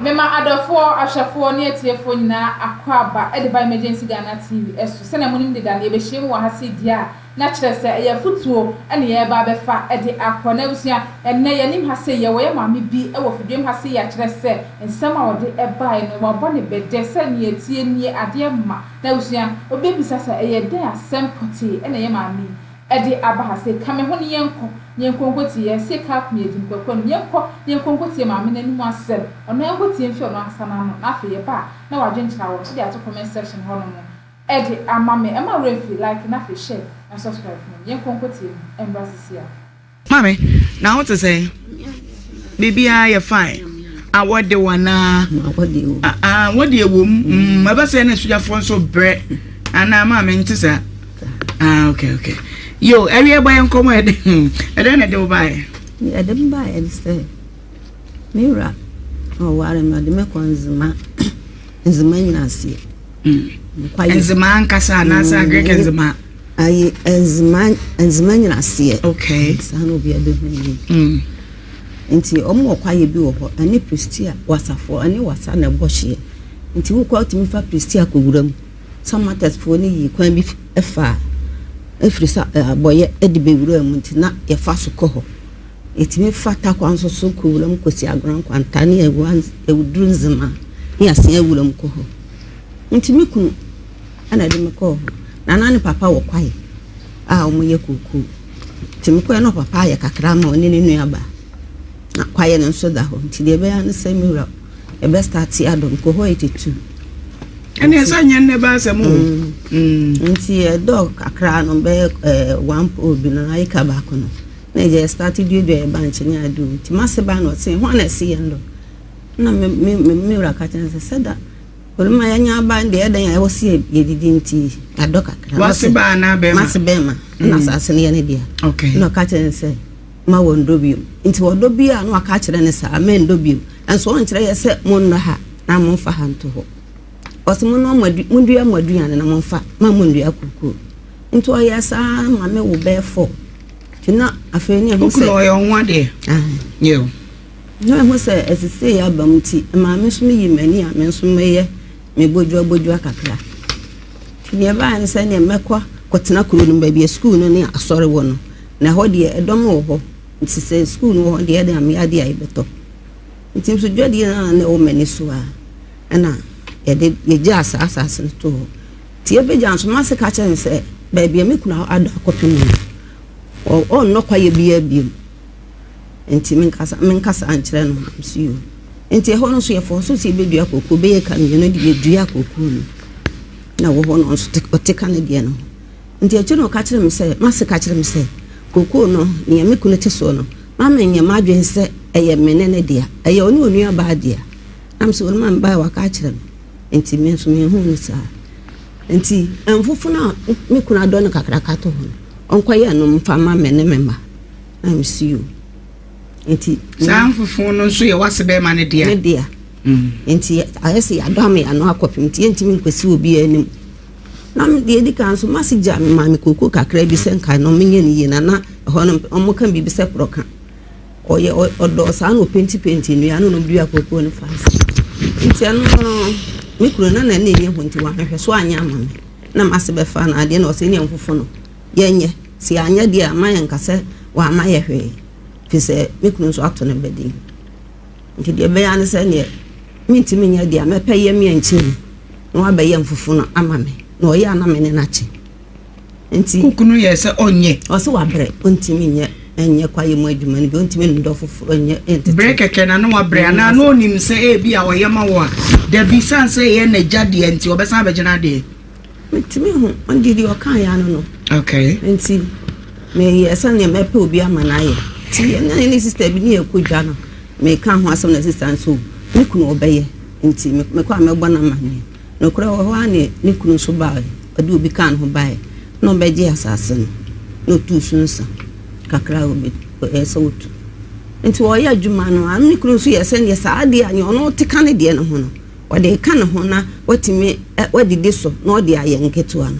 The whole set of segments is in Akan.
Mema adɔfoɔ, ahwɛfoɔ ne atiefoɔ nyinaa akwaaba de ba Emergency Ghana TV so. Sɛnea monim deda no, yɛbɛhyia mu wɔ ha sei deɛ a, na kyerɛ sɛ ɛyɛ afotuo na yɛreba abɛfa de akɔ. Na abusua, ɛnnɛ yɛnim ha sei, yɛwɔ yɛn maame bi wɔ fidua mu ha sei a kyerɛ sɛ nsɛm a ɔde baeɛ no, wabɔ ne bɛdɛ sɛ nea ɛteɛ nie, adeɛ ma. Na abusua, obi bɛbisa sɛ ɛyɛ dɛn asɛm pɔtee na yɛn maame yi de aba ha sei? Ka me ho na yɛnkɔ na yɛnkɔ nkɔtie yɛn se kaa kum yɛgye nkuakua no mu. Yɛnkɔ na yɛnkɔ nkɔtie maame no anom asɛm. Ɔno yɛnkɔtie mfi ɔno ankasa n'ano na afei yɛba a na w'adwenkyerɛ a wɔ no wode ato comment section hɔ nom de ama me. Ɛmma wo werɛ mfi like na afei share na subscribe ma me. Yɛnkɔ nkɔtie no mmra sisi a. Maame, na wo te sɛn? Biribiara yɛ fine. Awɔ de wo anaa? Ah, wɔ de ɛwɔ mu. Mm, ɛbɛ sɛ na sogyafoɔ nso brɛ. Anaa maame nte saa? Ah, okay, okay. Yo, ɛwiɛ bɔ yɛn nkɔmɔ ɛde. Ɛdɛn na ɛde wo baeɛ? Ɛde me baeɛ ne sɛ, me wura na ɔware me, ɔde me kɔ Nzema, Nzema nyina aseɛ. Mm. Nzema ankasa anaasɛ mm, Agric Nzema? Ayi Nzema, Nzema nyina aseɛ. Okay. Saa na obiara bɛhu ne. Mm. Nti wɔn wɔ kwaeɛ bi wɔ hɔ, ɛne Prestea wasafoɔ, ɛne wasa na ɛbɔ hyeɛ. Nti wokɔ wotumi fa Prestea kɔ wura mu. Samatex-foɔ no yii kwan bi faa ɛfiri sa abɔeɛ de bɛwuraa mu nti na yɛfa so kɔ hɔ. Yɛtumi fa Tarkwa nso so kɔ wura mu kɔsi Agona Nkwanta ne Awura Awuduru Nzema ne yɛasen awura mu kɔ hɔ. Nti me kunu ɛna ɛde me kɔɔ hɔ. Na na ne papa wɔ kwae a wɔyɛ kookoo. Nti mekɔɛ na papa ayɛ kakra ma ɔne ne nuabaa. Na kwaeɛ no nso da hɔ. Nti deɛ ɛbɛyɛ ne sɛ me wura Yɛbɛ starte adɔ mekɔ hɔ 82. Ɛne ɛsɛ nyɛ nnɛ ba asɛm o. Mm. mm. Nti ɛdɔ kakra no bɛyɛ ɛɛ one pole bi no ayika baako no. Na yɛ starte duadua yɛ bankye ne ade o. Nti mase ba na ɔse ho na ɛse yɛn dɔ. Na me me me me wura ka kyerɛ sɛ sɛ da oluma yɛnya aba deɛ ɛdɛn a ɛwɔ se yɛdidi nti adɔ kakra. Wase ba anaa bɛrima? Mase bɛrima. Na mm. asase no yɛ ne dea. Okay. Na ɔka kyerɛ sɛ ma wɔndɔ bio. Nti ɔdɔ bi a na waka akyerɛ no saa, mɛndɔ bio. Nso ɔnkyerɛ yɛ sɛ monnɔ ha na momfa ha nto hɔ. Ɔse monnoa mo adu mondua mo aduane na momfa, ma monnua kokoo. Nti ɔyɛɛ saa ma me wo bɛyɛ fɔ. Nti na afei ne ɛho sɛ. Okunu ɔyɛ ɔho adeɛ. Yeo. Na ɛho sɛ ɛsesei yɛ aba mu nti, ɛmaa me nso meyi m'ani a me nso mɛyɛ me bodua bodua kakra. Nti deɛ ɛbaeɛ ne sɛ neɛ mɛkɔ kɔtena kuro no mu baabi a sukuu no ne asɔre wɔ no. Na ɛhɔ deɛ ɛdɔm wɔ hɔ, nti sɛ sukuu no wɔ hɔ deɛ ɛde a meyɛ adeɛ a yɛbɛtɔ. Nti nso dwadie no a na ɛwɔ m'ani so a ɛna yɛde yɛgyaa saa asase no too hɔ. Nti yɛbɛgya nso m'ase ka kyerɛ no sɛ baabi a me kunu adɔ akɔpem no ɔnnɔ kwaeɛ biara biom. Nti menkasa menkasa nkyerɛ no na mese yoo. Nti ɛhɔ no nso yɛfɔɔ so sɛ yɛbɛdua kokoo bɛyɛ ka mmienu de yɛdua kokoo no. Na wɔ hɔ no nso ɔte ka ne deɛ no ho. Nti akyiri no ɔka kyerɛɛ me sɛ, m'ase ka kyerɛɛ me sɛ, Kookoo no, nea me kunu te soɔ no, ma menyɛ m'adwene sɛ ɛyɛ me ne ne dea, ɛyɛ ɔne onuabaa dea. Na me sɛ, Ɔno ma mebaeɛ waka akyerɛ me, nti me nso menhuu no saa. Nti mfofo no a me kunu adɔ no kakraka to hɔ no, ɔnkɔyɛ no mfa ma me ne me mma. Na mese yoo. Nti saa mfofo no nso yɛ w'ase bɛrima no dea? Ne dea. Mm. Nti ayɛ sɛ yɛadɔ ama yɛn ano akɔpem nti yɛntumi nkɔsi obiara anim. Na me deɛ edi kan nso m'ase gyaa me maa me kooko kakra bi sɛ nka no menyɛ no yie na na ɛhɔ no wɔka biribi sɛ korɔka. Ɔyɛ ɔdɔɔ saa na ɔpentipenti nnua no na ɔdua kooko no faa ase. Nti ɛno no me kunu na n'ani nnye ho nti wanhwɛ so anyɛ ama me. Na m'ase bɛfa no adeɛ na ɔsɛ ne mfofo no yɛnyɛ. Sɛ yɛanyɛ deɛ a ma yɛnka sɛ wamma yɛ hwee. Firi sɛ me kunu nso ato ne ba din. Nti deɛ ɛbɛyɛ ara ne sɛ neɛ mentumi nyɛ deɛ a mɛpɛ yɛ me ankyɛ mu na wabɛyɛ mfufu no ama me na ɔyɛ a na me ne no akye. Nti Cook no yɛ sɛ ɔnyɛ. Ɔsɛ wabrɛ ɔntumi nyɛ nyɛ kwaeɛ mu adwuma no bi ɔntumi nnɔ foforɔ nyɛ ntete. Brɛ kɛkɛ na na wabrɛ anaa na ɔnim sɛ ebi a ɔyɛ ma wo a dabi sane sɛ ɛyɛ n'agya deɛ nti ɔbɛsan abɛgye n'adeɛ. Metumi hu ɔno deɛ deɛ ɔkaeɛ ano no. Okay. Nti meyɛ sɛdeɛ mɛpɛ obi ama no ayɛ. Nti yɛne ne sista bi ne yɛkɔ dwa no meka ho asɛm na sista nso ne kunu ɔbɛyɛ nti mekɔ a mɛbɔ no amanneɛ. Nokorɛ wɔ hɔ ara ne ne kunu nso baeɛ ɔde obi kaa ne ho baeɛ na ɔbɛgye asase no na ɔtuu so nsa kakra a ɔbɛ sɛ ɔtu. Nti ɔyɛ adwuma no a ne kunu nso yɛ sɛdeɛ saa adeɛ a nea ɔno te ka ne deɛ no ho no Ɔde reka ne ho na watumi wadidi so na ɔde ayɛ nketewa no.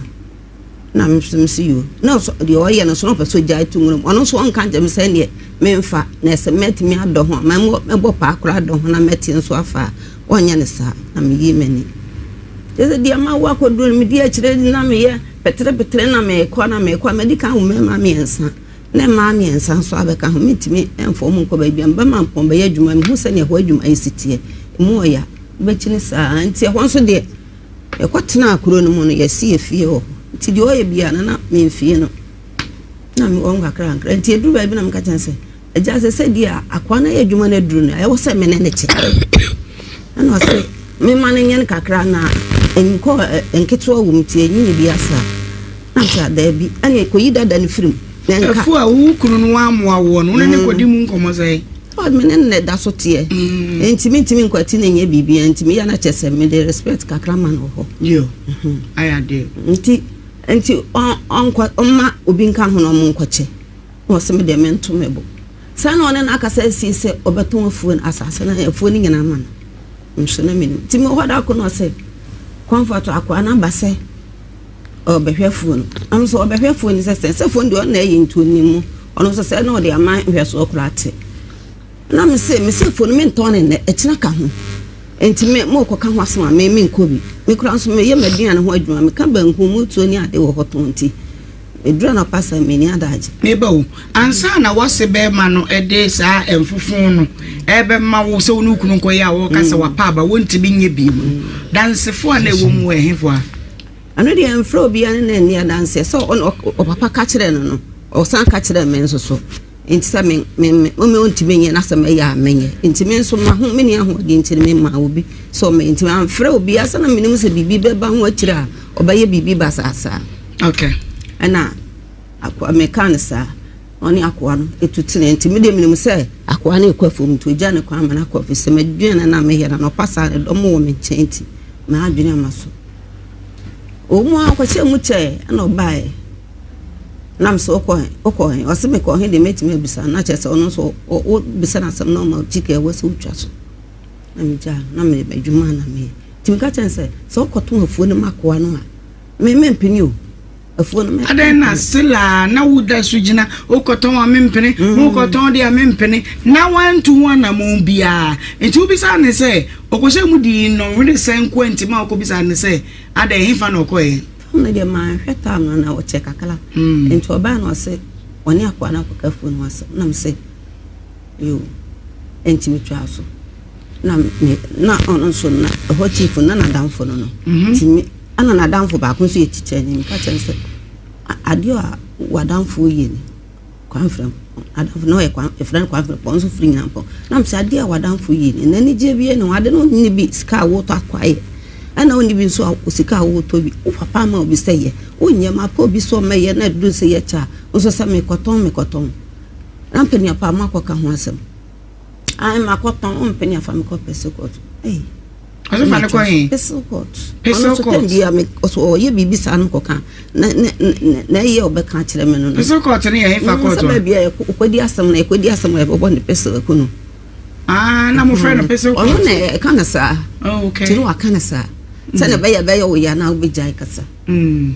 Na me nso mese yoo. Na ɔsɔ deɛ ɔyɛ no nso na ɔpɛ sɛ ɔgyae to nwura mu. Ɔno nso ɔnka nkyerɛ me sɛ ɛnneɛ memfa na sɛ mɛtumi adɔ ho a mɛbɔ paa koraa adɔ ho na mɛte nso afa a ɔnyɛ no saa. Na meyii m'ani. Kyerɛ sɛ deɛ mawo akɔduru no medi akyire na meyɛ peterepetere na mekɔ na mekɔ a madi kan wo mmarima mmiɛnsa na mmaa mmiɛnsa nso abɛka ho. Mentumi mfa wɔn nkɔ baabi a mebɛma mpɔn bɛyɛ adwuma mehu sɛdeɛ ɛhɔ adwuma yi si teɛ. Ɛmu ɔya. Wobɛkyini saa nti ɛhɔ nso deɛ Yɛkɔtenaa kuro no mu no, yɛasi efie wɔ hɔ. Nti deɛ ɔyɛ biara no, na memfie no. Na mewɔ ho kakrankra. Nti ɛduru baabi na meka kyerɛ no sɛ, Agya, sɛ sɛdeɛ a akoa no ayɛ adwuma no aduru no, ɛwɔ sɛ me ne no kyɛ. Ɛna ɔse, memma no nyɛ no kakra na nkɔ nketewa wɔ mu nti ɛnyini bi asa. Na mesɛ, daabi, ɛne kɔyi dada no firi mu. Na nka. Afu a wo kunu no wammoa woɔ no, wo ne no kɔdi mu nkɔmmɔ sɛn? Lord me ne no na ɛda so teɛ nti mentumi nkwati no nyɛ biribiara nti meyɛ no kyɛ sɛ mede respect kakra ma no wɔ hɔ. Yo, ayɛ adeɛ. Nti nti ɔnkɔ ɔmma obi nka ho na ɔmo nkɔkyɛ na ɔsɛ me deɛ mento me bo. Saa na ɔne no akasa asie sɛ ɔbɛtɔn afuo no asase no afuo no nyinaa ama no nso na menim. Nti mewɔ hɔ da ko na ɔsɛ Comfort akoa no aba sɛ ɔrebɛhwɛ afuo no. Ɔno nso ɔrebɛhwɛ afuo no sɛ sɛ sɛ afuo no deɛ ɔno na ɛyɛ nti ɔnim mu. Ɔno nso sɛ na ɔde ama nhwɛsoɔ koraa te. Na me se me se afuo no mentɔn no nnɛ, ɛkyena ka ho. Nti me morekɔka ho asɛm a me menkɔ bi. Me koraa nso meyɛ m'aduane ho adwuma, meka banku, motuo ne ade wɔ hɔ tɔn nti ɛduru anɔpa saa menni adagye. Meba o, ansa na w'ase bɛrima no de saa mfofo no rebɛma wo sɛ wo ne wo kunu nkɔyɛ a wɔreka sɛ wapa aba wontumi nyɛ bio no, dansefo a na ɛwɔ mu wɔ ɛhefo a? Ɛno deɛ mfrɛ obiara ne no anni adanseɛ sɛ ɔno ɔpapa ka kyerɛɛ no no, ɔsan ka kyerɛɛ me nso so. Nti sɛ me me me me ɔntumi nyɛ na sɛ mɛyɛ a menyɛ. Nti me nso maho menni ahoɔden nti no memaa obi sɛ ɔmmɛyɛ. Nti mamfrɛ obiara sɛ na menim sɛ biribi bɛba ho akyire a ɔbɛyɛ biribi basaa saa. Okay. Ɛna akoa mekaa no saa ɔne akoa no ɛtu tenee. Nti me deɛ menim sɛ akoa no rekɔ afuom nti ɔgya ne kwan ma no akɔ afie. Sɛ m'aduane no a meyɛ no anɔpa saa no dɔm wɔ me nkyɛn nti m'adwene ama so. Ɔwɔ mu ara ɔkɔhyɛɛ mu kyɛe ɛna ɔbaeɛ. Na mesɛ wokɔ he? Wokɔ he? Ɔse mekɔ he deɛ mɛtumi abisa no. Na kyerɛ sɛ ɔno nso wobisa no asɛm na ɔma wo kyika ɛwɔ sɛ wotwa so. Na megyaa no na meyɛ m'adwuma na meyɛ. Nti meka kyerɛ no sɛ sɛ wokɔtɔn afuo no ma akoa no a me mempene o. Afuo no Adɛn na still a na woda so gyina wokɔtɔn a mempene, wokɔtɔn deɛ a mempene na wantu ho anammɔn biara. Nti wobisaa no sɛ ɔkɔhyɛɛ mu dii nnɔnhwere sɛn nko a nti ma wokɔbisaa no sɛ adɛn hefa na ɔkɔeɛ? Tam no deɛ manhwɛ tam no na ɔkyɛ kakra. Nti ɔbaeɛ na ɔse ɔne akoa no akɔka afuo no ho asɛm na mese yoo nti metwaa so na me na ɔno nso na ɛhɔ chief na n'adamfo no no nti me ɛna n'adamfo baako nso yɛ tikyani meka kyerɛ no sɛ adeɛ a w'adamfo yɛ ni Kwanfrɛ adamfo na ɔyɛ kwan efrɛ no kwanfrɛ pɔn nso firi nyina pɔn na mesɛ adeɛ a w'adamfo yɛ ni na anigyeɛ bi ne ho ade no wonni bi sika a wotɔ akɔ ayɛ ɛna wonni bi nso a sika a wotɔ bi wo papa ama obi sɛ yɛ wonyɛ ma apɛ obi sɛ ɔmɛyɛ na aduru sɛ yɛkyɛ a nso sɛ mekɔtɔn mekɔtɔn na mpɛ pa makɔka ho asɛm Ae makɔtɔn wo mpene afa me kɔ pɛsɛ court. Ei. Ɔsɛ fa ne kɔ he? Pɛsɛ court. Pɛsɛ court. Ɔno so me ɔsɛ ɔyɛ biribi saa no kɔka. Na na na ɛyɛ ɔbɛka akyerɛ me no no. Pɛsɛ court no yɛ he fa court. Sɛ baabi a yɛkɔdi asɛm na yɛkɔdi asɛm a yɛbɛbɔ ne pɛsɛ aku no. Ah, na mo frɛ no pɛsɛ court. Ɔno na ɛka no saa. Oh, okay. Ti no waka no saa. Sɛ na ɛbɛyɛ bɛyɛ wo ya na wobɛgyae kasa. Mm.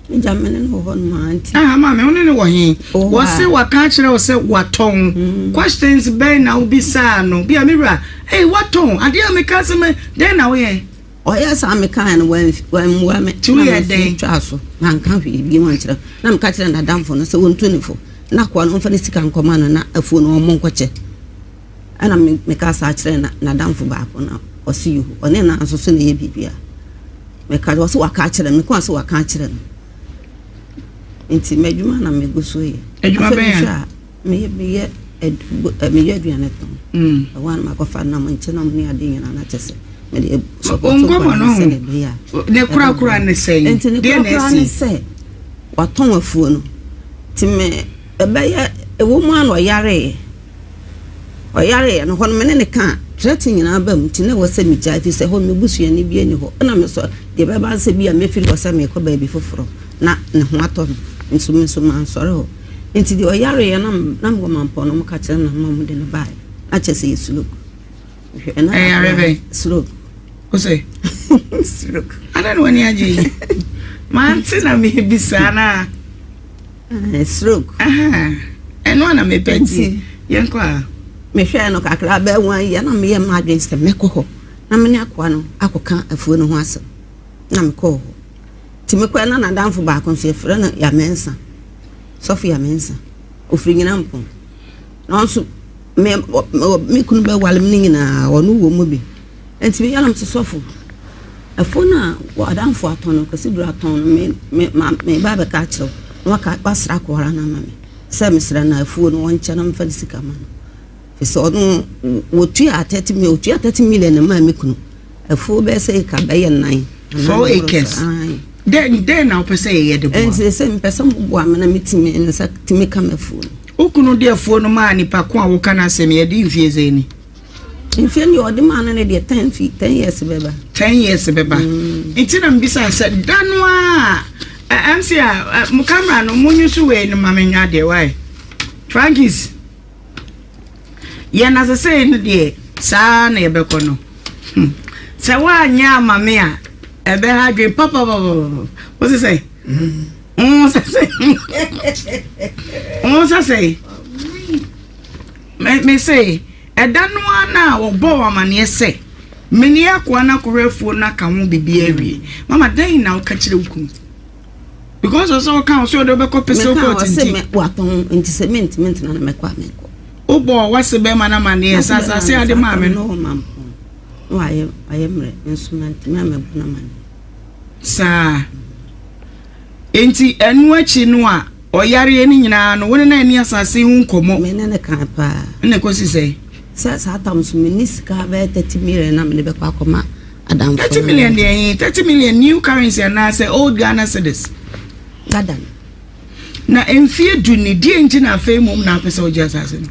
Agya me ne no wɔ hɔ nom a nti. Ah maame wo ne no wɔ he? Wɔse waka akyerɛ wo sɛ watɔn. Mm. Questions bɛn na wobisaa no? Bia me wura, ei watɔn, adeɛ a meka sɛ me, dɛn na woyɛ? Ɔyɛ saa mekaeɛ no wammua me. Nti woyɛ dɛn? Twaa so, manka hwee bio ankyerɛ. Na meka kyerɛ n'adamfo no sɛ wɔntu ne fo. Na akoa no ɔmfa ne sika nkɔma no na afuo no ɔmmɔ nkɔkyɛ. Ɛna mekaa saa kyerɛɛ n'adamfo baako na ɔse yoo, ɔne no nso so na ɛyɛ biribiara. Meka ɔse waka akyerɛ me, mekɔɔ sɛ waka akyerɛ no. Nti m'adwuma na megu so yɛ. Adwuma bɛn a? Meyɛ meyɛ meyɛ aduane tɔn. Mm. Ɛhɔ a na makɔfa nam nkyenam ne ade nyinaa na kyɛ sɛ mede sɔpɔtɔ nkɔla no sɛ ɛbɛyɛ a. Ne korakora ne sɛn? Nti ne korakora ne sɛ watɔn afuo no. Nti me ɛbɛyɛ ɛwɔ mu a na ɔyareeɛ. Ɔyareeɛ no, hɔ no me ne no kaa threat nyinaa baa mu nti na ɛwɔ sɛ megyae ɛfiri sɛ hɔ no me busuani biara nni hɔ. Ɛna me nso deɛ ɛbɛba ne sɛ bi a mɛfiri hɔ sɛ merekɔ baabi foforɔ na ne ho atɔ no nso me nso mansɔre hɔ. Nti deɛ ɔyareeɛ na na mewɔ mampɔn no wɔka kyerɛ no na wɔde no baeɛ na kyerɛ sɛ yɛ stroke. Ɛyare bɛn? Stroke. Wo sɛ? Stroke. Adɛn na w'ani agye yi? Mante na mebisa na. Eh, stroke. Ɛno a na mepɛ nti yɛnkɔ a. Mehwɛɛ no kakra bɛyɛ wɔn yɛ na meyɛ m'adwene sɛ mɛkɔ hɔ na me ne akoa no akɔka afuo no ho asɛm na mekɔɔ hɔ. Nti mekɔɛ na n'adamfo baako nso yɛfrɛ no Yamensa, Sɔfo Yamensa, ɔfiri Nyinampɔn. Na ɔnso me me kunu bɛwale me no nyinaa ɔno wɔ mu bi. Nti meyɛ na mese sɔfo, afuo no a w'adamfo atɔn no, Kwasi Duru atɔn no, me me ma meba abɛka akyerɛ wo na waka wasra akoa no ama me sɛ mesrɛ no afuo no wɔnkyɛ na memfa ne sika ma no. Firi sɛ ɔno wɔtua 30 million, ɔtua 30 million na maa me kunu. Afuo bɛyɛ sɛ eka bɛyɛ nan. 4 acres. Dɛn dɛn na wopɛ sɛ yɛyɛ de boa? Nti sɛ mepɛ sɛ moboa me na metumi nsa tumi ka m'afuo no. Wo kunu de afuo no maa nipa ko a woka n'asɛm yi, ɛde mfie sɛn ni? Mfie no deɛ ɔde maa no no deɛ ten fi ten years bɛba. Ten years bɛba. Nti na mbisa sɛ da no a MC a mo camera no mo nyusu wei no ma me nya adeɛ why? Frankis yɛn na sesei no deɛ saa na yɛbɛkɔ no. Hmm. Sɛ woanyɛ ama me a ɛbɛha adwene papapapapa. Wo se sɛ? Wo sɛ sɛ? Wo sɛ sɛ? Me me se, ɛda no ara no a wɔbɔɔ wo amaneɛ sɛ me ne akoa no akɔhwɛ afuo no aka ho biribi awie. Mama, dɛn na woka kyerɛ wo kunu? Because ɔsɛ ɔka wo sɛ ɔde wobɛkɔ pese Meka court ɔse nti. me watɔn nti sɛ mentumi ntena no mɛkɔ a menkɔ. Wobɔɔ w'ase bɛrima no amaneɛ sɛ asase a ade maa me no. No ma mpɔn. Na wayɛ wayɛ mmerɛ nso mantumi ammɛbɔ no amaneɛ. Saa. Enti ɛno akyi no a ɔyareɛ no nyinaa no, wo ne no anni asase ho nkɔmmɔ? Me ne no kae paa. Ɛna ɛkɔsi sɛn? Sɛ saa tam so menni sika bɛyɛ 30 million na mede bɛkɔ akɔma adamfo 30 million deɛ he? 30 million new currency anaasɛ old Ghana cedis? Dada no. Na mfie du ni, deɛ nti na afei mmom na wopɛ sɛ wogye asase no?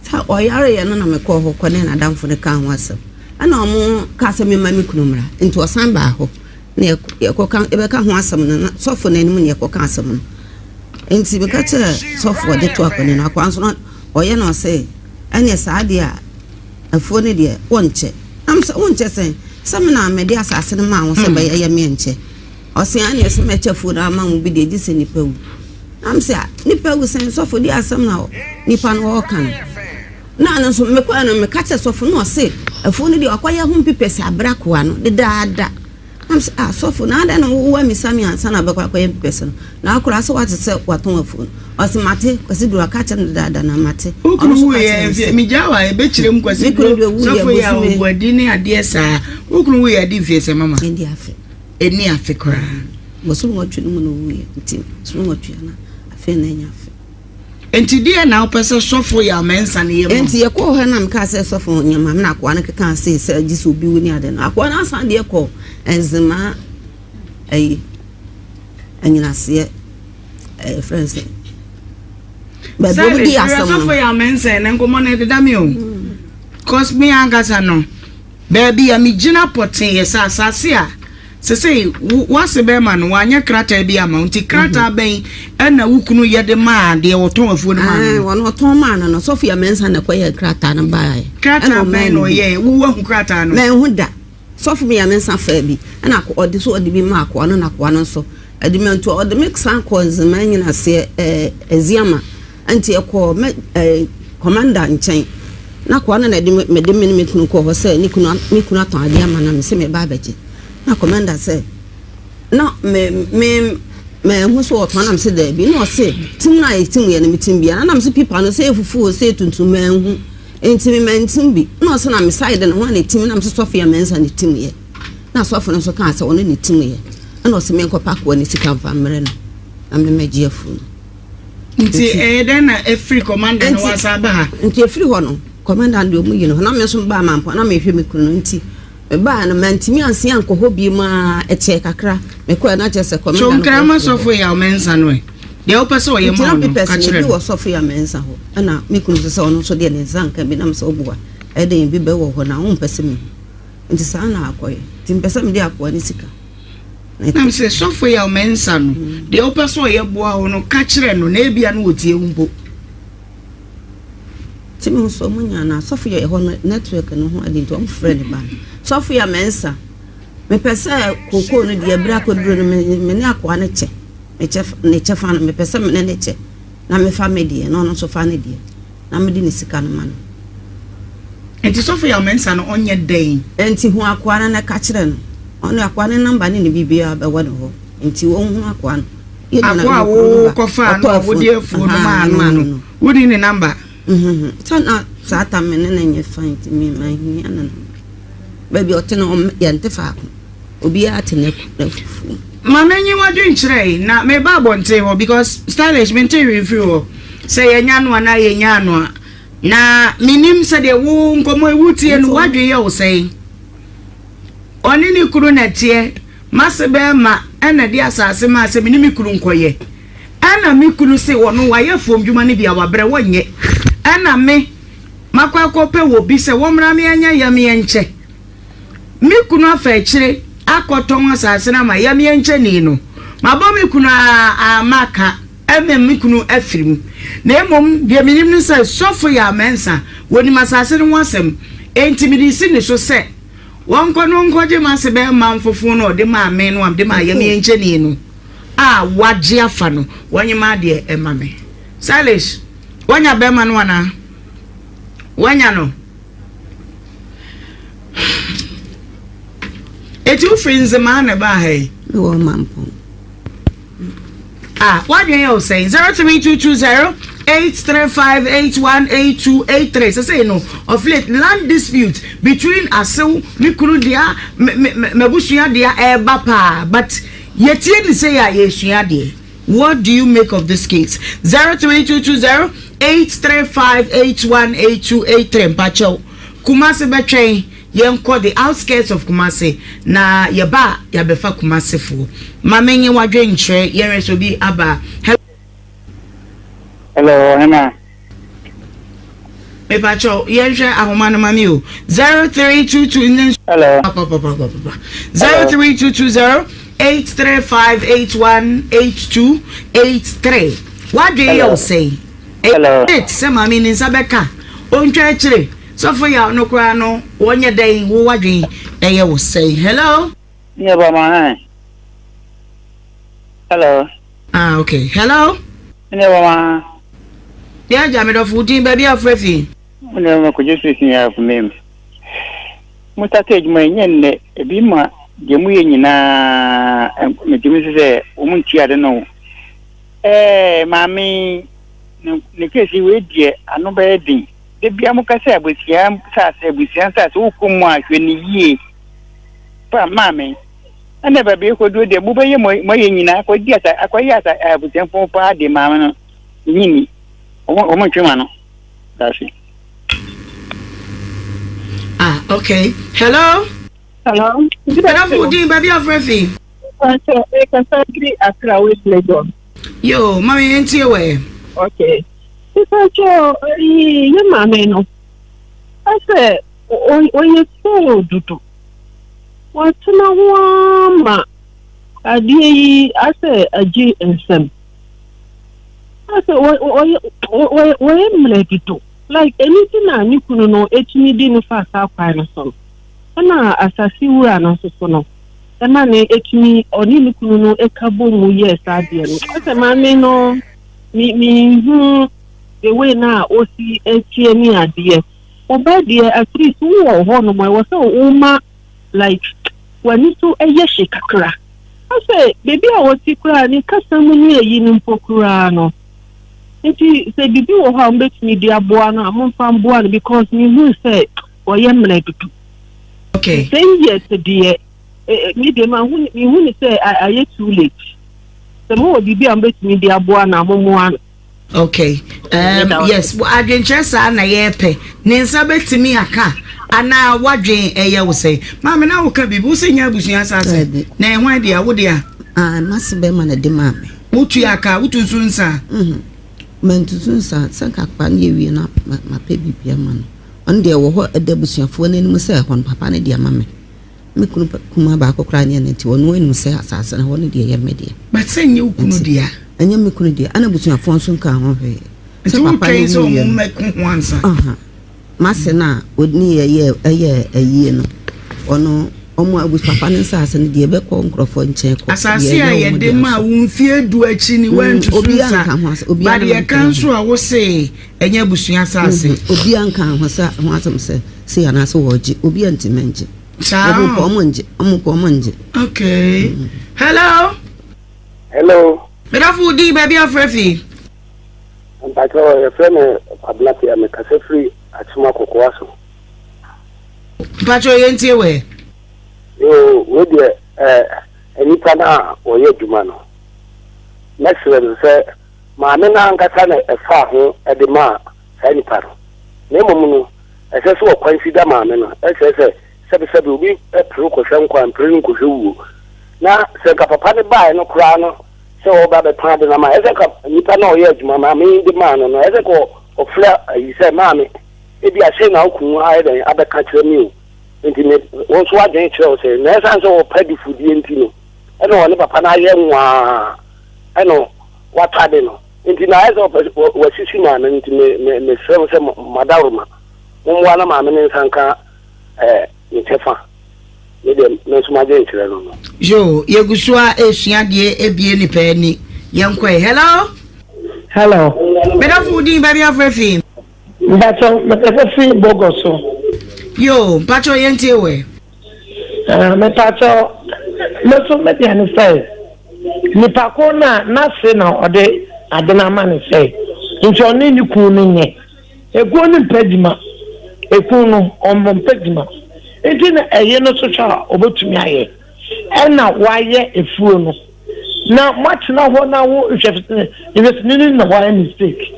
Sɛ ɔyareeɛ no na mekɔɔ hɔ kɔ ne n'adamfo no kaa ho asɛm. Ɛna ɔmo kaa sɛ memma me kunu mmra. Nti ɔsan baa hɔ. na yɛkɔka yɛbɛka ho asɛm no na sɔfo no anim na yɛkɔka asɛm no nti meka kyerɛ sɔfo ɔde to akɔne no akoa nso no ɔyɛ na ɔsɛ ɛneɛ saa deɛ a afuo no deɛ wɔnkyɛ na mesɛ wonkyɛ sɛn sɛ me na mede asase no maa wo sɛ hmm. bɛyɛ yɛ meɛ nkyɛ ɔsɛ ɛneɛ sɛ mɛkyɛ afuo no ama wo bi deɛ gye sɛ nipa wu na mesɛ nipa wu sɛn sɔfo deɛ asɛm na nipa no ɔɔka no na no nso mekɔɛ no meka kyerɛ sɔfo no ɔse afuo no deɛ wakɔyɛ ho mpipɛsɛ abrɛ akoa no dedaada Na mese, Ah, sɔfo, na adɛn na woammisa me ansa na wobɛkɔ akɔyɛ mpɛpɛsɛ no? Na akora sɛ woate sɛ watɔn afuo no. Ɔse, Mate, Kwasi Duro aka akyerɛ me dedaada na mate. Wo Ɔno kunu nso ka wuiɛ kyerɛɛ me mfeɛ, sɛ, megyaa wo a, ɛbɛkyerɛ mu Kwasi Me kunu Duro, deɛ ɔwuiɛ sɔfo yi a bosome. ɔbu adi ne adeɛ saa. Wo kunu wuiɛ adi mfeɛ sɛn mama? Ɛnni afe. Ɛnni afe koraa. Bosome nwɔtwe no mu na ɔwuiɛ, nti bosome nwɔtwe ana afei na anya afe. Enti deɛn na wopɛ sɛ sɔfo Yaw Mensah no yɛ ma wo? Enti yɛkɔɔ hɔ na mekaa sɛ sɔfo nyɛ ma me na akoa no kekaa sei sɛ gye sɛ obi wu ne ade no. Akoa no asan deɛ kɔ Nzemaa ayi anyinaseɛ ɛyɛ frɛ no sɛ baabi ɔmo di asɛm no. Sɔfo Yaw Mensah ne nkɔmmɔ no ɛdeda me o. Cause me ankasa no. Baabi a migyina pɔtee yɛ sɛ asase a sesei w'ase bɛrima no wanyɛ krataa bi ama wo nti krataa bɛn na wo kunu yɛ de maa deɛ ɔtɔn afuo no maa no no? Wɔn ɔtɔn maa no no sɔfo yɛ mɛnsa na ɛkɔyɛ krataa no baeɛ. Krataa bɛn na ɔyɛɛ? Wo wahu krataa no? Mɛnhu da. Sɔfo mi yɛ mɛnsa faa bi ɛna ɔde so ɔde bi maa akoa no na akoa no nso ɛde mi nti ɔde mi san kɔ nzema nyinaseɛ ɛɛ ɛziama. Enti yɛkɔɔ me ɛɛ kɔmanda nkyɛn. Na akoa no na ɛde me mede me ne me kunu kɔɔ hɔ sɛ ne kunu me kunu atɔn adeɛ ama no a mese meba abɛgye. Na kɔmanda sɛ na me me manhu sɛ ɔtɔn na mese daabi. Na ɔse tim no a yɛtim yɛ no metim biara. Na mese pipa no sɛ ɛyɛ fufuo o sɛ ɛyɛ tuntum manhu. Enti me mantim bi. Na ɔse na me side no hwan na ɛtim na mese sɔfo yɛ Mensah na ɛtim yɛ. Na sɔfo no nso kaa sɛ ɔno na ɛtim yɛ. Ɛna ɔse menkɔpɛ akoa no sika mfa mmerɛ no na memmɛgye afuo no. Nti ɛyɛ dɛn na ɛfiri kɔmanda no wasan aba ha? Nti ɛfiri hɔ no, kɔmanda no deɛ ɔmu yi no hɔ na me nso mebaa Mampɔn na mehwɛ me kunu no nti mebaa no mantumi anse ankɔ hɔ bio maa ɛkyɛɛ kakra mekɔɛ na kyerɛ sɛ kɔmanda no So Nkrama sɔfo Yaw Mensah no ɛ? Deɛ wopɛ sɛ ɔyɛ ma wo no, ka kyerɛ no. Bi wɔ sɔfo Yaw Mensah hɔ ɛna me kunu nso sɛ ɔno nso deɛ ne nsa nka bi na mesɛ woboa ɛdɛn bi bɛwɔ hɔ na wompɛ sɛ mehu nti saa na akɔyɛ nti mpɛ sɛ mede akoa ne sika. Na mesɛ sɔfo Yaw Mensah no, deɛ wopɛ sɛ ɔyɛ boa wo no, ka kyerɛ no, na ebia no ɔtie wo mpo. Nti mehu sɛ ɔmo nyaa no a, sɔfo yɛ ɛhɔ no network no ho ade nti ɔmo frɛ ne ba no. Sɔfo Yaw Mensah, Mepɛ sɛ kookoo no deɛ berɛ akɔduru no me me ne akoa no kyɛ me kyɛ ne kyɛfa no mepɛ sɛ me ne no kyɛ na mefa me deɛ na ɔno nso fa ne deɛ na mede ne sika no ma no. Nti sɔfo Yaw Mensah no ɔnyɛ dɛn? Nti hu akoa no na ka kyerɛ no. Ɔno akoa no number ne ne biribiara bɛwɔ ne hɔ nti ɔnhunu akoa no. Yɛn nyinaa Akoa a yɛwɔ kuro no ba wokɔfaa no ɔtɔ a afuo wode afuo no ahaa maa me no maa no no no. wonni ne number? Sɛ na saa tam me ne no nyɛ fine nti me manhia ne number. Baabi a ɔte no yɛnte faako. Obiara te n'afuo mu. Ma menyi w'adwenkyerɛ yi na meba abɔnten hɔ because stylish mente hwee mfiri hɔ sɛ yɛnya no anaa yɛnyaa no a na menim sɛdeɛ wo nkɔmmɔ yi wotie no w'adwen yɛ wo sɛn ɔne ne kunu na ɛteɛ mase bɛrima ɛna de asase maa sɛ me ne me kunu nkɔyɛ ɛna me kunu se ɔno wayɛ afuom dwuma no bi a wabrɛ wɔnyɛ ɛna me Makɔ akɔpɛ wɔ bi sɛ wɔmmra me ɛnyɛ yamyɛnkyɛ. Me kunu afa akyire akɔtɔn asase no ama yamyɛnkyɛni no. Mabɔ me kunu aa amma ka ɛma me kunu afiri mu. Na mmom deɛ menim ne sɛ Sɔfo Yaw Mensah wɔnim asase no ho asɛm enti mede resi ne so sɛ wɔnkɔ na ɔnkɔgye m'ase bɛrima mfofo no a ɔde maa me no a mede maa yamyɛnkyɛni no a wagye afa no wɔnye m'adeɛ mma me. Silas, woanya bɛrima no anaa? Woanya no? Eti wofiri Nzemaa na ɛbaa ha yi? Mewɔ Mampɔn. Ah, w'adwene yɛ wo sɛn? 03220 835 818283 sɛsɛyi no of late land dispute between asew me kunu dea me me m'abusua dea ɛɛba paa but yɛtie ne sɛ yɛ a yɛsua adeɛ. What do you make of this case? 03220 835 818283 Mpakyɛw, Kumasi bɛtwɛn yɛnkɔ the outskirts of Kumasi na yɛba a yɛabɛfa Kumasifoɔ. Ma menye w'adwenkyerɛ yɛnhwɛ sɛ obi aba a. Hello, Hena. Mepakyɛw, yɛnhwɛ ahoma no ma me o. 0322 ne nso. Hello. Papapapapa. 03220 835 8182 83. W'adwene yɛ wo sɛn? Hello. Eight sɛ maame ne nsa bɛka ontwa akyire sɔfo yaw no koraa no wɔnyɛ dɛn wo w'adwene ɛyɛ wo sɛn? Hello. Nyɛ ba ma hɛn. Hello. Ah okay. Hello. Nyɛ ba ma. Yɛ agya me dɔfo wo din baabi a wofrɛ fi. Wo nua ma kɔgye so si yɛ afomem. Mo starte adwuma yi nyɛ nnɛ ebi ma deɛ mo yɛ nyinaa metumi sɛ sɛ wɔn nti ade no ɛɛ maame ne ne kesi wei deɛ ano bɛyɛ den de bia mo kasa abusua saase abusua saase wokɔ mu a hwɛ ne yie pa maame ɛna baabi ekɔduro deɛ mobɛyɛ mo ayɛ nyinaa akɔdi asa akɔyɛ asa abusuafoɔ paa de maame no Nyini. Wɔn wɔn ntwe ma no. Daase. Ah, okay. Hello. Hello. Hello, Fudin, baby of Refi. Kasa firi Accra West Legon. Yo, mami yɛntie wɛ. Okay. Mepakyɛ yi yɛ maame no. Asɛ ɔyɛ slow dodo. Watena ho ara ma adeɛ yi asɛ agye nsam. Asɛ ɔyɛ ɔyɛ mmerɛ dodo like ɛno nti na ne kunu no ɛtumi di no fa saa kwan no so no ɛna asase wura no nso so no ɛma ne ɛtumi ɔne ne kunu no ɛka bɔ mu yɛɛ saa adeɛ no asɛ maame no me menhu the way na ɔsi ɛteɛ ne adeɛ ɔba deɛ at least wowɔ hɔ nom ɛwɔ sɛ woma like w'ani so yɛ hye kakra. Asɛ baabi a ɔte koraa ne kasa mu ne ayi no mpo koraa no. Nti sɛ biribi wɔ hɔ a mobɛtumi de aboa no a momfa mboa no because mehu sɛ ɔyɛ mmerɛ dodo. Okay. 10 years deɛ me deɛ mahu mehu ne sɛ ayɛ too late. Sɛ mowɔ biribi a mobɛtumi de aboa no a mommoa no. Okay. Um, yes, adwenkyerɛ saa na yɛrepɛ. Ne nsa bɛtumi aka anaa wadwen ɛyɛ wo sɛ. Maame na woka biribi, wo sɛ nya abusua asase. Na ɛho deɛ, wo deɛ. Ah, mase bɛma na de maame. Wotu aka, wotu nso nsa. Mhm. Mantutu nsa, sɛ nka akpa no yɛwie na mapɛ biribi ama no. Ɔno deɛ wɔ hɔ ɛda abusuafoɔ no anim sɛ ɛhɔ no papa no de ama me. Me kunu kumaa baako koraa nyɛ no nti ɔno anim sɛ asase no hɔ no deɛ ɛyɛ me dea. But sɛ nyɛ wo kunu dea. Ɛnyɛ me kunu dea ɛna abusuafoɔ nso nkaa ho hwee. Nti wotwɛn sɛ ɔmo mmɛko ho ansa? Ɔha. M'ase no a ɔne yɛ yɛ ɛyɛ ayie no ɔno. Wɔn a abus papa no nsaase no deɛ ɛbɛkɔ nkurɔfoɔ nkyɛn kɔ. Asase a yɛde maa wo mfeɛ du akyi ni woantu so nsa, but yɛka nso a wo se ɛnyɛ abusua asase. Obiara nka ho sɛ ho asɛm sɛ sei anaasɛ wɔregye, obiara ntumi ngye. Saa. Wɔn kɔ wɔn ngye, wɔn kɔ wɔn ngye. Okay. Hello. Hello. Medafo wo din baabi afrɛ fi. Mpakyɛ yɛfrɛ me Kwabena Pia mekasa firi Akyem Akokoa so. Mpakyɛ yɛn tie wɛ. Yoo wei deɛ ɛɛ nipa no a ɔyɛ adwuma no mɛsrɛ no sɛ maame no ankasa na ɛfaa ho de maa saa nipa no na mmom no ɛsɛ sɛ ɔkwansida maame no ɛsɛ sɛ sɛbesɛbe obi pere kɔhwɛ nkwa mpere no nkɔhwɛ wuo na sɛ nka papa no baeɛ no koraa no sɛ ɔba bɛtɔn ade no ama ɛsɛ nka nipa no a ɔyɛ adwuma maame yi de maa no no ɛsɛ nka ɔfrɛ ayi sɛ maame Ebia sei na wo kunu ayɛ dɛn abɛka kyerɛ me o, enti me, wo nso w'adwene kyerɛ wo sɛ, na ɛsiane sɛ ɔpɛ adifudie nti no, ɛna ɔne papa no ayɛ nwaa, ɛna watɔ ade no, nti na ayɛ sɛ ɔpɛ, wasisi maame no, nti me, me, mesrɛ mo sɛ mo adaworoma, mommoa na maame no nsa nka ɛɛ, ne kyɛfa. Me deɛ, me nso m'adwene kyerɛ no no. Yoo, yɛgu so ara resua adeɛ ebie nipa ani. Yɛnkɔ ɛ. Hello? Hello. Medafo wo din baabi afrɛ fi? Mpakyɛw mekasa fi Bogor so. Yoo, mpakyɛw yɛntie wo ɛ. Ah, mepakyɛw, me so me deɛ ne sɛ, nipa ko no a n'ase na ɔde ade no ama ne sɛ, nti ɔne ne kunu no nyɛ. Ekuo no mpɛ adwuma, ekunu no ɔmo mpɛ adwuma, nti na ɛye no so hwɛ a ɔbɛtumi ayɛ, ɛna wayɛ efuo no. Na moatena hɔ na wo nhwɛsoni no na wayɛ mistake.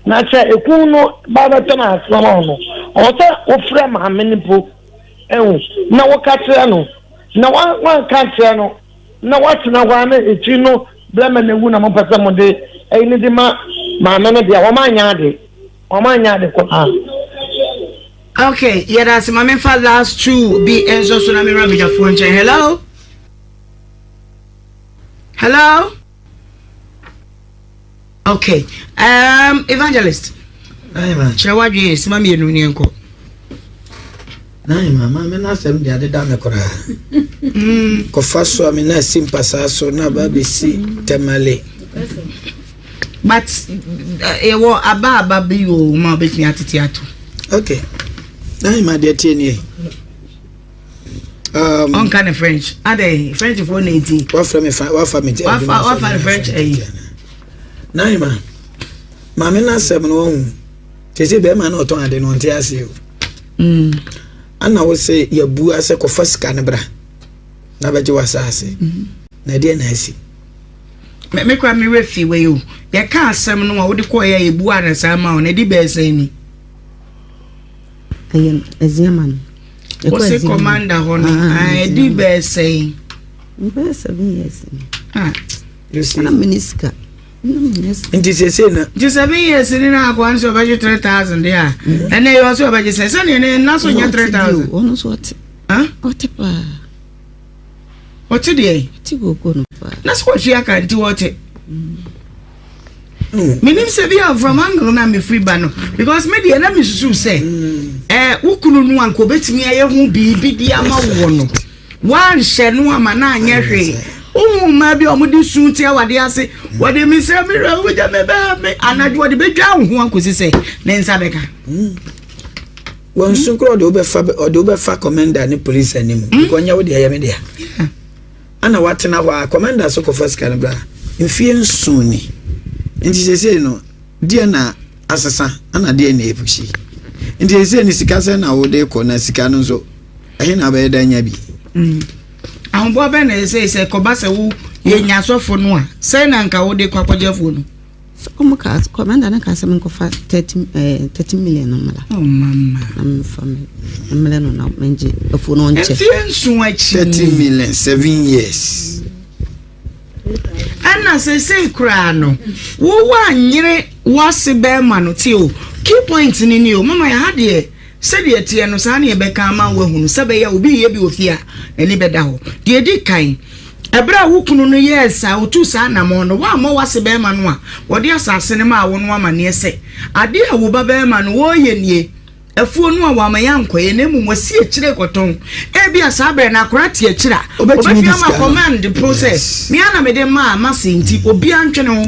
Na sɛ ekun no ba bɛtɔ no asena ma wo no, ɔwɔ sɛ wofrɛ maame no mpo ɛho na woka kyerɛ no. Na wanka nkyerɛ no na woatena hɔ ara na akyiri no brɛma no awu na mopɛ sɛ mode ɛyi no de ma maame no deɛ, wɔn anyɛ ade. Wɔn anyɛ ade koraa. Okay, yɛda ase ma memfa last two bi nso so na memmra badwafoɔ nkyɛn. Hello? Hello? Okay. Um, evangelist. Kyerɛ w'adwene sima mmienu ne nkɔ. Nai mama me n'asɛm de adeda me koraa. Mm. Kɔfa so a me na asi mpasaa so na aba abɛsi tɛmale. But eh, yɛwɔ aba aba bi wɔ mu a wobɛtumi atete ato. Okay. Nai ma deɛ tie nie. Um, ɔnka ne french adɛ french foɔ na eti. wafra mi fa wafa mi ti wafa wafa ne french ɛyi. Naima maame n'asɛm no ɔhu sese bɛrima na ɔtɔn ade no ɔnte ase o. Mm. Ana wo se yɛbu asɛ kɔfa sika no bra na bɛgye w'asaase mm-hmm. na ɛdeɛ na asi. Me kora me werɛ fi wei o yɛka asɛm no a wode kɔɔ yɛ yɛbu ara saa ma wo na ɛdi bɛɛ sɛn ni. Ɛyɛ Aziama no. Wɔsi kɔmanda hɔ no, ɛdi ah, bɛɛ sɛn. Bɛyɛ 7 years ni. Ah. Na mene sika. Nti sese na. Nti 7 years ni na akɔa nso ɔbɛgye 3,000 de a. Ɛnna yɛ ɔsɛ ɔbɛgye sɛ sɛnea ne nna so nyɛ 3,000. Ɔno nso ɔte. Ɔte paa. Ɔte deɛ. Ɔte gogo no paa. Na sɛ wɔtua ka nti wɔte. Menim sɛ bi a from angle na mefiri ba no because me deɛ na mesusu sɛ ɛɛ wo kunu no anka obetumi ayɛ ho biribi de ama wɔ no wanhyɛ no ama na anyɛ hwee wohu mmaa bi a wɔde su te awadeɛ ase wɔde me sɛ me wura wogya me bɛɛ me anadwo wɔde bɛdwa wo ho akɔsi sɛ ne nsa bɛka. Wɔn su korɔ ɔde wobɛfa ɔde wobɛfa commander ne police anim because nyɛ wo deɛ ɛyɛ me dea. Ana watena hɔ a commander so kɔfa sika no bra mfie nson ni nti sesei no deɛ na asesa ana deɛ na epushi nti sesei no sika sɛ na wode kɔ na sika no nso ɛhe na abɛyɛ da nya bi. Mm. Ahoboa bɛn na ɛsɛ sɛ kɔba sɛ wo yɛnya asɔfo no a sɛn na nka wode kɔ akɔgye afuo no. Sɛ ɔmo kaa kɔmanda no kaa sɛ menkɔfa 30 million no mmra. Oh mama. Na memfa me mmerɛ no na mengye afuo no nkyɛ. Mfie nson akyi. 30 million 7 years. Ɛna sesei koraa no wo woanyere w'ase bɛrima no tie o key point no ni o mama yɛ ha deɛ sɛdeɛ ɛteɛ no saa ne yɛbɛka ama woahunu sɛ bɛyɛ obi yɛ bi wɔ fie a n'ani bɛda hɔ deɛ ɛdi kan. Ɛberɛ a wo kunu no yɛɛ saa, ɔtuu saa anammɔn no, woammɔ w'ase barima no a wɔde asase no maa wo no amanneɛ sɛ, 'Adeɛ a wo babarima no ɔreyɛ nie. Afuo no a wamma yɛankɔyɛ na mmom wasi akyire rekɔtɔn. Ebia saa berɛ no akwadaa te akyire a, ɔbɛfi ama command po sɛ, me ara na mede maa m'ase nti obiara ntwe ne ho.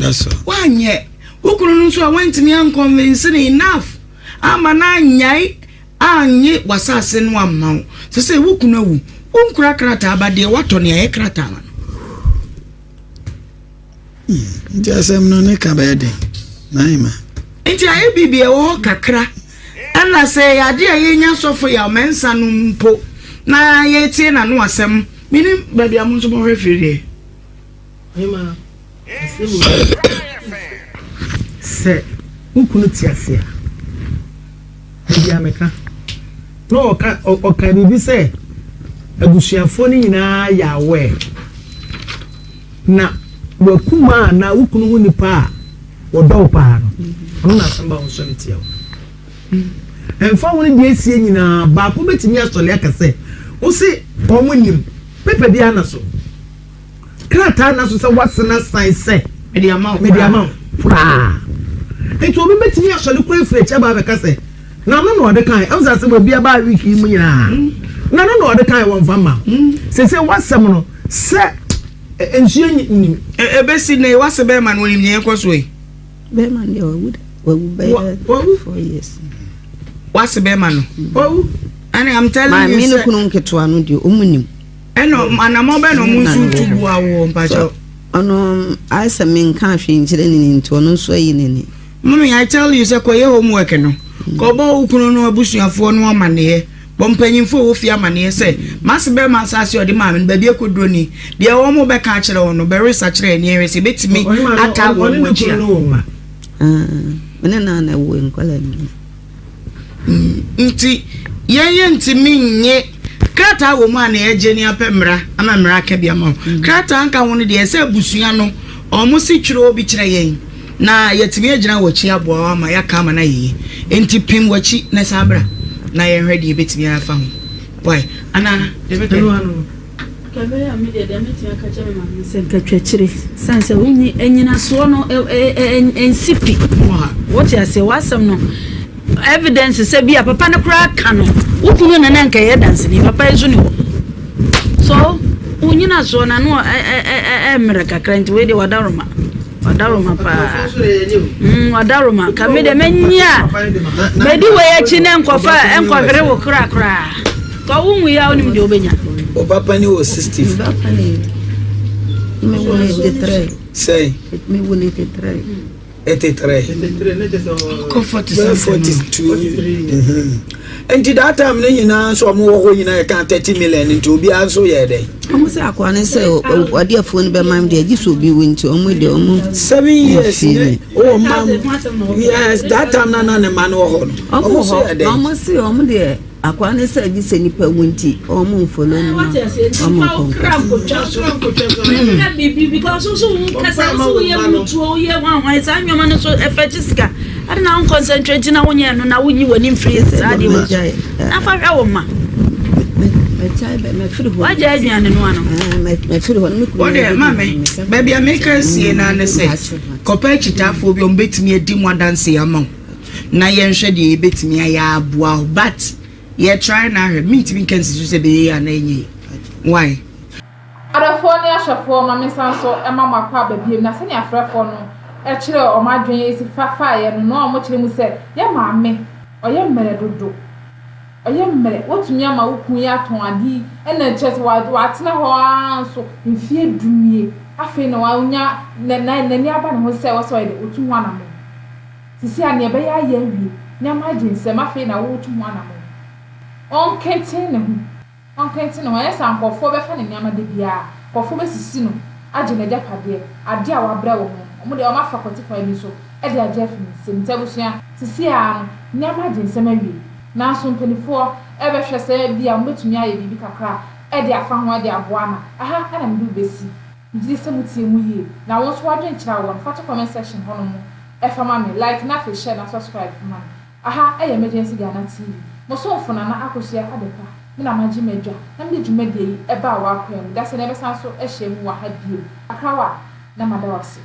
Woanyɛ. Wo kunu no nso a woantumi anconvince no enough amma no annyae annye w'asase no amma wo. Sesei wo kunu awu, wonkura krataa ba deɛ woatɔ nea ɛyɛ krataa ma no. Hmm, nti asɛm no ne ka bɛyɛ den. Naima. Nti ayɛ biribi ɛwɔ hɔ kakra. Ɛna sɛ ɛyɛ adeɛ a yɛnya sɔfo Yaw Mensah no mpo na yɛtie n'ano asɛm. Menim baabi a mo nso mohwɛ firi deɛ. Ɔhema, asɛm wei sɛ wo kunu te ase a, baabi a meka na ɔka ɔka biribi sɛ abusuafoɔ no nyinaa yɛ aware na wakuma anaa wo kunu ho nipa a wɔdɔ wo paa no ɔno na asɛm ba wo sɔre tia wo ɛmfa ho no deɛ esie nyinaa baako bɛtumi asɔre aka sɛ wo se wɔn nim pepa biara na so Krataa nna so sɛ woasen asan sɛ Mede ama wo mede ama wo koraa. Nti obi bɛtumi asɔre koraa afiri akyi aba abɛka sɛ n'ano na ɔde kae. Ɛho sɛ asɛm a obi aba week yi mu nyinaa. N'ano na ɔde kae wɔmfa mma wo. Seesei w'asɛm no sɛ nsuo nnim. Ɛbɛsi nnɛ yi w'ase bɛrima no ɔnim nea ɛrekɔ soɔ yi? Bɛrima no deɛ wawu da wawu bɛyɛ 4 years. W'ase bɛrima no? Wawu. Ɛne I'm telling you sɛ. Maame ne kunu nketewa no deɛ ɔmu nim. Ɛna anamɔ bɛ na ɔmo nso tu boa woɔ mpakyɛw. Ɔno ayɛ sɛ menka hwee nkyerɛ ne ni nti ɔno nso ayi n'ani. Mummy I tell you sɛ kɔyɛ homework no kɔbɔ wo kunu no abusuafoɔ no amaneɛ bɔ mpanyinfoɔ a ɛwɔ fie amaneɛ sɛ m'ase bɛrima asaase a ɔde maa me no baabi akɔduro ni deɛ wɔn bɛka akyerɛ wɔn no bɛresa kyerɛ yɛn yɛnhwɛ sɛ ɛbɛtumi ataa wɔn akyi a. Ah, me ne naa na ɛwɔ nkwadaa no. Nti yɛn yɛntumi nnye krataa wɔ mu a na yɛgye ne apɛ mmara ama mmara aka bi ama wo. Mm. Krataa nka ho no deɛ ɛsɛ abusua no wɔn si twerɛ bi kyerɛ yɛn na yɛtumi agyina wɔ akyi aboa wo ama yɛaka ama no ayɛ yie. Nti pem w'akyi na san bra na yɛnhwɛ deɛ yɛbɛtumi afa ho. Why? Anaa deɛ bɛka Nka ɛbɛyɛ a me deɛ deɛ mɛtumi aka kyerɛ me maame sɛ nka twa akyire sane sɛ wonyi anyinasoɔ no nsi pi wote aseɛ w'asɛm no evidence sɛ bi a papa no koraa ka no wo kunu na na nka ɛyɛ danseni papa yi nso ne hɔ so wonyinasoɔ no ano ɛmmerɛ kakra nti wei deɛ wadaroma Wadaroma paa. Mm, wadaroma. Ka me de menyi a. Medi wei akyi na nkɔfa nkɔhwere wo kora koraa. Ka wo nwu ya wonim deɛ wobɛnya. Wo papa ni wɔ 60. Papa ni. Me wo ne 83. Sɛn? Me wo ne 83. 83. Kɔ 40 42. Nti that time no nyinaa nso ɔmo wɔ hɔ nyinaa yɛka 30 million nti obiara nso yɛ dɛn. Ɔmo sɛ akoa no sɛ ɔde afuo no bɛma m deɛ gye sɛ obi wu nti ɔmo deɛ ɔmo. 7 years ne ɔwɔ mma yes that time na na ne mma no wɔ hɔ no. Ɔmo wɔ hɔ na ɔmo se ɔmo deɛ akoa no sɛ gye sɛ nipa wu nti ɔmo nfolo no na ɔmo nkɔnkɔ. Biribi because nso wo kasa nso woyɛ mutuo woyɛ hwanhwan saa nneɛma no so ɛfɛ gye sika. Ade na wo concentrate na wonyɛ no na wonyi w'ani mfiri saa adeɛ wɔ so na fa hwɛ wo ma. Wagya aduane no ano. Wode maame baabi a meka sie na ne sɛ kɔpɛ akyitaafoɔ bi a wɔbɛtumi adi mu adanse ama wo na yɛnhwɛ deɛ yɛbɛtumi ayɛ aboa wo but yɛ try na ahwɛ mentumi nka nsi so sɛ bɛyɛ yie anaa ɛnyɛ yie why. Adɔfoɔ ne ahwɛfoɔ ma mensan nso ma mo akwaaba bio, na sɛnea afrɛfoɔ no kyerɛɛ wɔn adwene si fa faeɛ no, na wɔkyerɛ mu sɛ, Yɛ maame, ɔyɛ mmerɛ dodo, ɔyɛ mmerɛ, woatumi ama wo kunu yi atɔn ade yi, ɛna kyerɛ sɛ watena hɔ ara nso mfeɛ du nie, afei na wanya, n'ani aba ne ho sɛ ɛwɔ sɛ ɔyɛ dɛ, ɔtu ho anammɔn. Sisi a nea ɛbɛyɛ ayɛ awie, nneɛma agye nsam, afei na woretu ho anammɔn. Ɔnkenten ne ho. Ɔnkɛntɛn ne ho, anyɛ saa a nkurɔfoɔ bɛfa ne nneɛma da biara, nkurɔfoɔ bɛsisi no agye n'agyapadeɛ, adeɛ a wabrɛ wɔ ho no, wɔn deɛ wɔafa kwati kwan bi so de agye afi ne nsam. Nti abusua, seesei ara no, nneɛma agye nsam awie. Nanso mpanimfoɔ rebɛhwɛ sɛ ebia wɔbɛtumi ayɛ biribi kakra de afa ho de aboa ama. Ɛha na mede wo bɛsi. Megye di sɛ motie mu yie. Na wo nso w'adwenkyerɛ a wowɔ no, fa to comment section hɔnom fa ma me. Like na afei share na subscribe ma me. Aha yɛ Emergency Ghana TV. Mo somfo Nana Akosua Adepa, me na magye m'adwa na mede dwumadie yi baa w'akwan mu. Dasani yɛbɛsan so ahyia mu wɔ ha bio. Akrawa na mada wo ase.